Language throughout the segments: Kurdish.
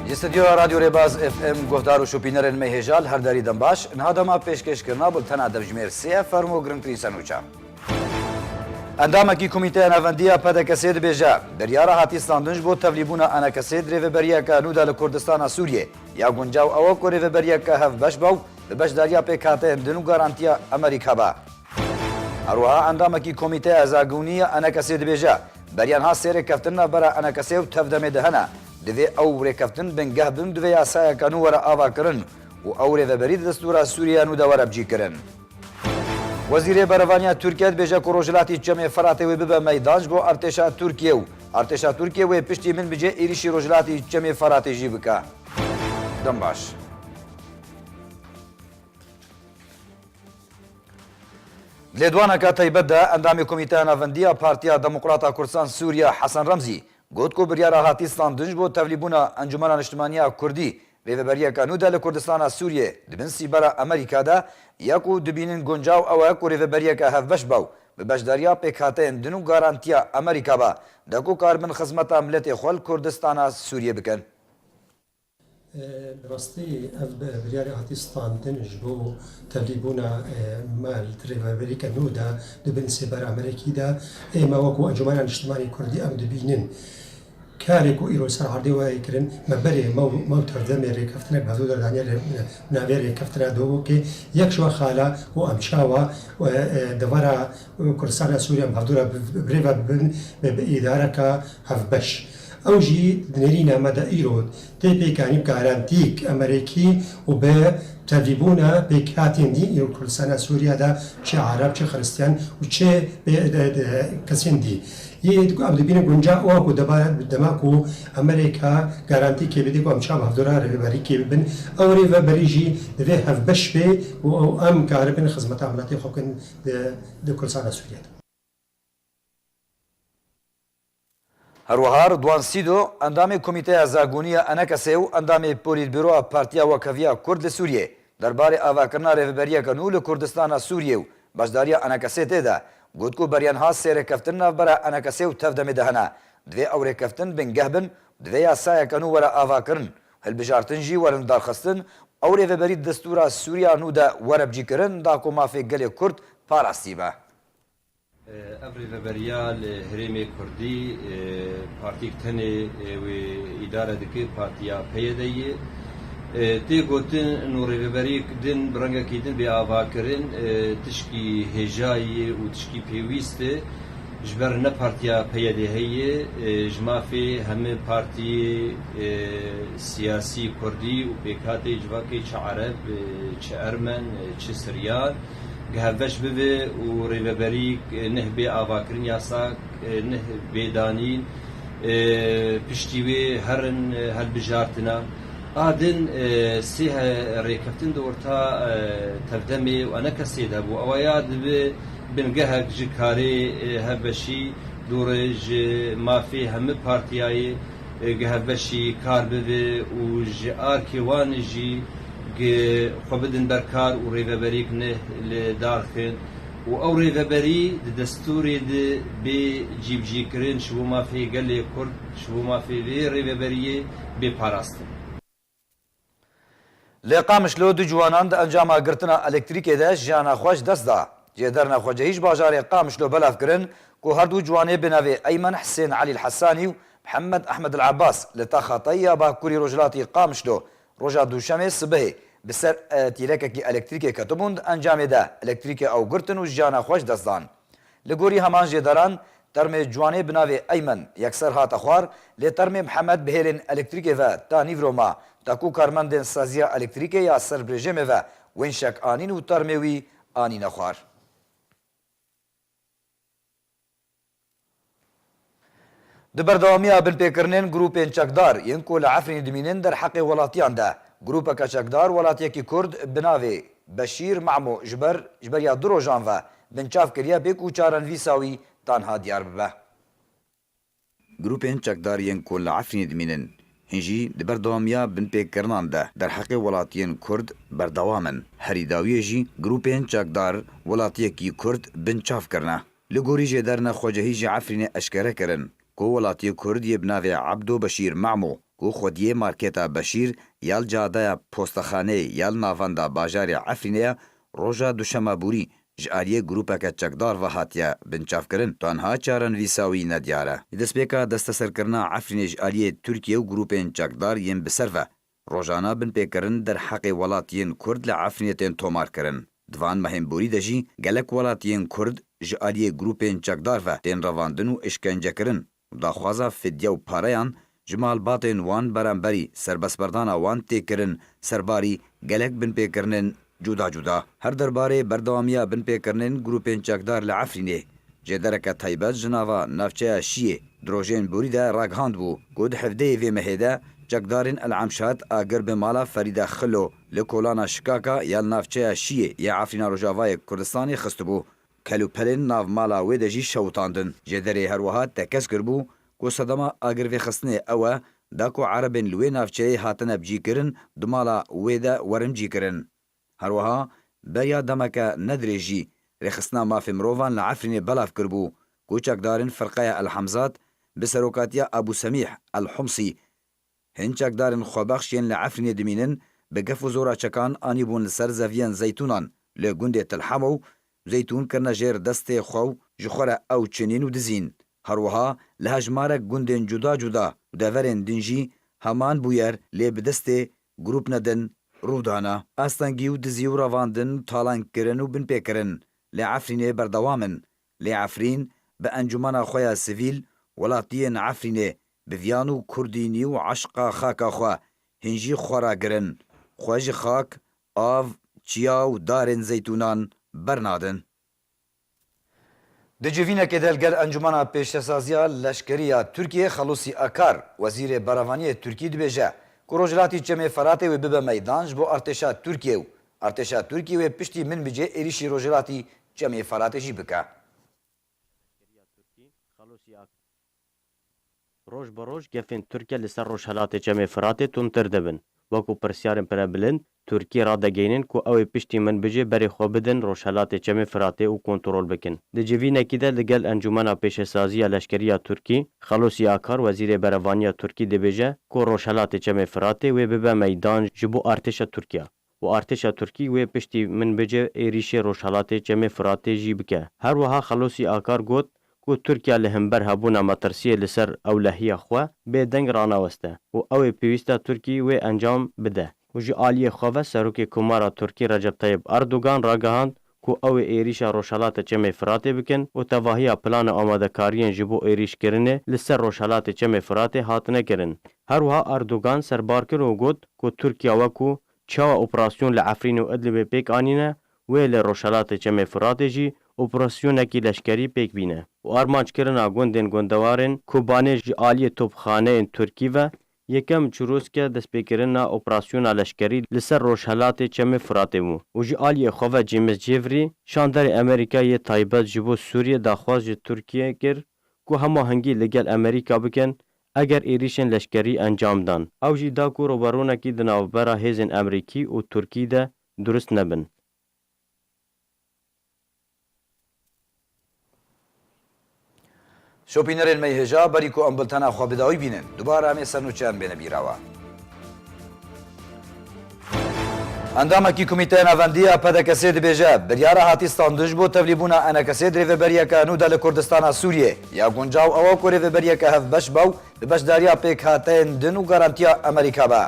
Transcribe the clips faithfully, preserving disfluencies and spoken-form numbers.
Ji stûdyoya Radyo Rêbaz F M guhdar û şopînerên me hêja li her derî dem baş. Niha dema pêşkêşkirina bultena devjimêr sê ye, fermo girîngtirîn senûça. Endamekî Komîteya Navendî ya P D K S'ê dibêje, biryara hatî standin ji bo tevlîbûna E N K S'ê di rêveberiyeke nû de li Kurdistana Sûriyê ya guncaw ew e ku rêveberiyeke hevbeş be û bi beşdariya pêkhateyên din û garantiya Amerîka be. Her wiha endamekî Komîteya Hezagûnî ya E N K S'ê dibêje, beriya niha sê rêkeftin navbera E N K S'ê û Tevdemê de hene. Divê ew rêkeftin bingeh bin, divê yasayeke nû were avakirin û ew rêveberî di destûra Sûriye ya nû de were bicîkirin. Wezîrê Berevaniya Tirkiye dibêje ku Rojhilatî Çemê Feratê wê bibe meydan ji bo artêşa Tirkiye û artêşa Tirkiye wê piştî min bicê êrîşî Rojhilatî Çemê Feratê jî bike. Dem baş. Di lêdwaneke taybet de endamê Komîteya Navendî ya Partiya Demokrata Kurdistan Sûriye Hesen Remzî got ku biryara hatî standin ji bo tevlîbûna Encûmena Niştimanî ya Kurdî rêveberiyeke nû de li Kurdistana Sûriyê di bin sîbera Amerîka de ye ku dibînin guncaw ew e ku rêveberiyeke hevbeş be û bi beşdariya pêkhateyên din û garantiya Amerîka be de ku karibin xizmeta miletê xwe li Kurdistana Sûriyê bikin. Bi rastî ev biryarê hatî standin ji bo tevlîbûna me li rêveberîke nû de di bin sêbera Amerîkî de. Ê me wekû Encûmena Niştimanî Kurdî em dibînin karê ku îro ser erdê were kirin, me berê me û, me û Tevdemê rêkeftinek bi hevdû de daniye rê-, navê rêkeftina dewokê yek ji we xala û em çawa, e, e, devera Kurdistana Sûriye em hevdû re bi, bi rê ve bibin, bi, bi îdareka hevbeş. Ew jî di nêrîna me de îro tê pêkanî bi garantîk Amerîkî û bi tevîbûna pêkhatên dî îro Kurdistana Sûriye de çi Ereb, çi Xiristiyan û çi bê-, de, de, kesên dî. Yê ku em dibînin gunca ew ku dema, dema ku Amerîka garantîkê bidê ku em çawa bi hevdû re rêveberîkê bibin, ew rêveberî jî divê hevbeş bê û ew em karibin xizmeta miletê xwe bikin di, di Kurdistana Sûriye de. Her wiha Ridwan Sîdo, endamê Komîteya Zagûnî ya E N K S'ê û endamê Polîtbîroya Partiya Wekheviya Kurd li Sûriyê, derbarê avakirina rêveberiyeke nû li Kurdistana Sûriyê û beşdariya E N K S'ê tê de, got ku beriya niha sê rêkeftin navbera E N K S'ê û Tevdemê de hene. Divê ew rêkeftin bingeh bin, divê yasayeke nû were avakirin, hilbijartin jî werin darxistin, ew rêveberî di destûra Sûriya nû de were bicîkirin, da ku mafê gelê Kurd parastî be. Ev rêveberiya li herêmê Kurdî, e, partîk tenê, e, wê îdare dike, partiya P Y D'yê. E, tê gotin û rêveberiyek din bi rengekî din bê avakirin, e, tişkî hêjayî ye û tişkî pêwîst e. Ji ber ne partiya P Y D'ê heye, e, ji mafê hemî partiyê, e, siyasî Kurdî û pêkhatê civakê çi Ereb, e, çi Ermen, e, çi Siryan, gi hevbeş bibe û rêveberîk, e, neh bê avakirin, yasak, e, neh bê danîn, e, piştî wê herin, e, hilbijartina. A din, e, sê he-, rêkeftin di orta, e, Tevdemê û E N K S'ê de bû. Ewa ya dibe bingehek ji karê, e, hevbeşî dûre ji mafê hemî partiyayê, e, gi hevbeşî kar bibe û ji arkê wan jî gi xwe bidin ber kar û rêveberîk neh li dar xin û ew rêveberî di destûrê de bê cîbicîkirin, ji bo mafê gelê Kurd, ji bo mafê vê rêveberiyê bê parastin. Li Qamişlo du ciwanan di encama girtina elektrîkê de jiyana xwe ji dest da. Jêderine xwecehî ji bajarê Qamişlo belav kirin ku her du ciwanê bi navê Eymen Hisên Elî Hesanî û Mihemed Ehmed El Ebas li taxa Tey ya bakurî rojhilatî Qamişlo roja Duşemê sibehê bi ser, e, tîrekekî elektrîkê ketibûn, di encamê de elektrîkê ew girtin û jiyana xwe ji dest dan. Li gorî heman jêderan, termê ciwanê bi navê Eymen yekser hate xwar, lê termê Mihemed bi hêlên elektrîkê ve ta nîvro ma, ta ku karmendên saziya elektrîkê ya ser bi rejîmê ve wênşek anîn û termê wî anîne xwar. Di berdewamiya binpêkirinên grûpên çekdar yên ku li Efrînê dimînin derheqê welatiyan de, grûpeke çekdar welatiyekî Kurd bi navê Beşîr Memo ji ber, ji beriya du rojan ve binçav kiriye, bê ku çarenivîsa wî tanha diyar bibe. Grûpên çekdar yên ku li Efrînê dimînin, hîn jî di berdewamiya binpêkirinan de derheqê welatiyên Kurd berdewam in. Herî dawiyê jî grûpên çekdar welatiyekî Kurd binçav kirine. Li gorî jêderine xwecehî ji Efrînê eşkere kirin, ku welatiyê Kurd yê bi navê Ebdo Beşîr Memo, ku xwediyê marketa Beşîr ya li cadeya Postexaneyê ya li navenda bajarê Efrînê ye, roja duşema borî ji aliyê grûpeke çekdar ve hatiye binçavkirin. Tanha çarenivîsa wî nediyar e. Li destpêka desteserkirina Efrînê ji aliyê Tirkiye û grûpên çekdar yên bi ser ve rojana binpêkirin derheqê welatiyên Kurd li Efrînê tên tomarkirin. Di van mehên borî de jî gelek welatiyên Kurd ji aliyê grûpên çekdar ve tên revandin û îşkencekirin û daxwaza fidye û pareyan ji malbatên wan beramberî serbestberdana wan tê kirin, serbarî gelek binpêkirinên cuda cuda. Her derbarê berdewamiya binpêkirinên grûpên çekdar li Efrînê, jêdereke taybet ji nava navçeya Şiyê di rojên borî de ragihandbû ku di hevdeyê vê mehê de çekdarên El Emşat agir bi mala Ferîda Xilo li kolana Şikaka ya li navçeya Şiyê ya Efrîna Rojavayê Kurdistanê xistibû. Kelûpelên nav mala wê de jî şewitandin. Jêderê her wiha tekez kiribû ku sedema agirvêxistinê ew e, da ku erebên li wê navçeyê hatine bicîkirin di mala wê de werin bicîkirin. Her wiha beriya demeke nedirêj jî Rêxistina Mafê Mirovan li Efrînê belav kiribû ku çekdarên Firqeya El Hemzat bi serokatiya Ebû Semîh El Humsî hin çekdarên xwebexş yên li Efrînê dimînin, bi gef û zora çekan anîbûn li ser zeviyên zeytûnan li gundê Til Hemo û zeytûn kirine jêr destê xwe û ji xwe re ew çinîn û dizîn. Her wiha li hejmarek gundên cuda cuda û deverên din jî heman bûyer lê bi destê grûpne din rû dana. Astengî û dizî û revandin û talankirin û binpêkirin li Efrînê berdewam in. Lê Efrîn bi encûmena xwe ya sivîl, welatiyên Efrînê bi viyan û kurdînî û eşqa xaka xwe hin jî xwe ragirin. Xwe ji xak, av, çiya û darên zeytûnan bernadin. Di civînekê de li gel Encûmena Pêşesaziya Leşkerî ya Tirkiyê Xelûsî Akar, Wezîrê Berevaniyê Tirkî dibêje ku Rojhilatî Çemê Feratê wê bibe meydan ji bo artêşa Tirkiyê û artêşa Tirkiyê wê piştî Minbicê êrîşî Rojhilatî Çemê Feratê jî bike. Roj bi roj gefên Tirkiye li ser Rojhelatê Çemê Firatê tundtir dibin. Wek ku pirsyarên pirebilind Tirkî radegehînin ku ew ê piştî Minbicê berê xwe bidin Rojhelatê Çemê Firatê û kontrol bikin. Di civînekî de li gel Encûmena Pêşesaziya Leşkerî ya Tirkî, Xelûsî Akar, Wezîrê Berevaniya Tirkî dibêje ku Rojhelatê Çemê Firatê wê bibe meydan ji bo artêşa Tirkiye û artêşa Tirkî wê piştî Minbicê êrîşê Rojhelatê Çemê Firatê jî bike. Her wiha Xelûsî Akar got ku Tirkiye li hember hebûna metirsiyê li ser ewlehiya xwe bêdeng ranaweste û ew ê pêwîst e Tirkî wê encam bide. Û ji aliyê xwe ve Serokê Komara Tirkî Recep Tayyip Erdogan ragihand ku ew ê êrîşa Rojhelatê Çemê Firatê bikin û tevahiya plan û amadekariyên ji bo êrîşkirinê li ser Rojhelatê Çemê Firatê hatine kirin. Her wiha Erdogan serbar kir û got ku Tirkiye wek ku çawa operasyon li Efrîn û Idlibê pêk anîne, wê li Rojhelatê Çemê Firatê jî operasyonekî leşkerî pêk bîne û armanckirina gundên gundewarên Kobanê ji aliyê topxaneyên Tirkî ve yekem çirûsk e destpêkirina operasyona leşkerî li ser Rojhelatê Çemê Firatê bû û ji aliyê xwe ve James Jeffrey, şanderê Amerîka yê taybet ji bo Sûriyê daxwaz ji Tirkiyê kir ku hemahengî li gel Amerîka bikin eger êrîşên leşkerî encam dan. Ew jî da ku rûberûnekî di navbera hêzên Amerîkî û Tirkî de durust nebin. Şopînerên me yê hêja, berî ku em bultena xwe bi dawî bînin, dubare em ê sernûçeyan bêne bîra we. Endamekî Komîteya Navendî ya P D K S'ê dibêje, biryara hatî standin ji bo tevlîbûna E N K S'ê di rêveberiyeke nû de li Kurdistana Sûriyê. Ya guncaw ew e ku rêveberiyeke hevbeş be û bi beşdariya pêkhateyên din û garantiya Amerîka be.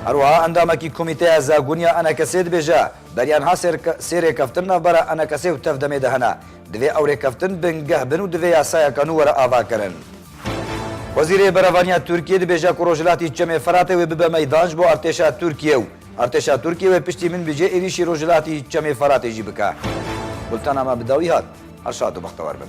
Her wiha endamekî Komîteya Zagûn ya E N K S'ê dibêje, beriya niha sêrke-, sê rêkeftin navbera E N K S'ê û TEV-DEMê de hene. Divê ew rêkeftin bingeh bin û divê yasayeke nû were avakirin. Wezîrê Berevaniya Tirkiyê dibêje ku Rojhilatî Çemê Firatê wê bibe meydan ji bo artêşa Tirkiyê û artêşa Tirkiyê wê piştî Minbicê êrîşî Rojhilatî Çemê Firatê jî bike. Bultena me bi dawî hat. Her şad û bextewar bin.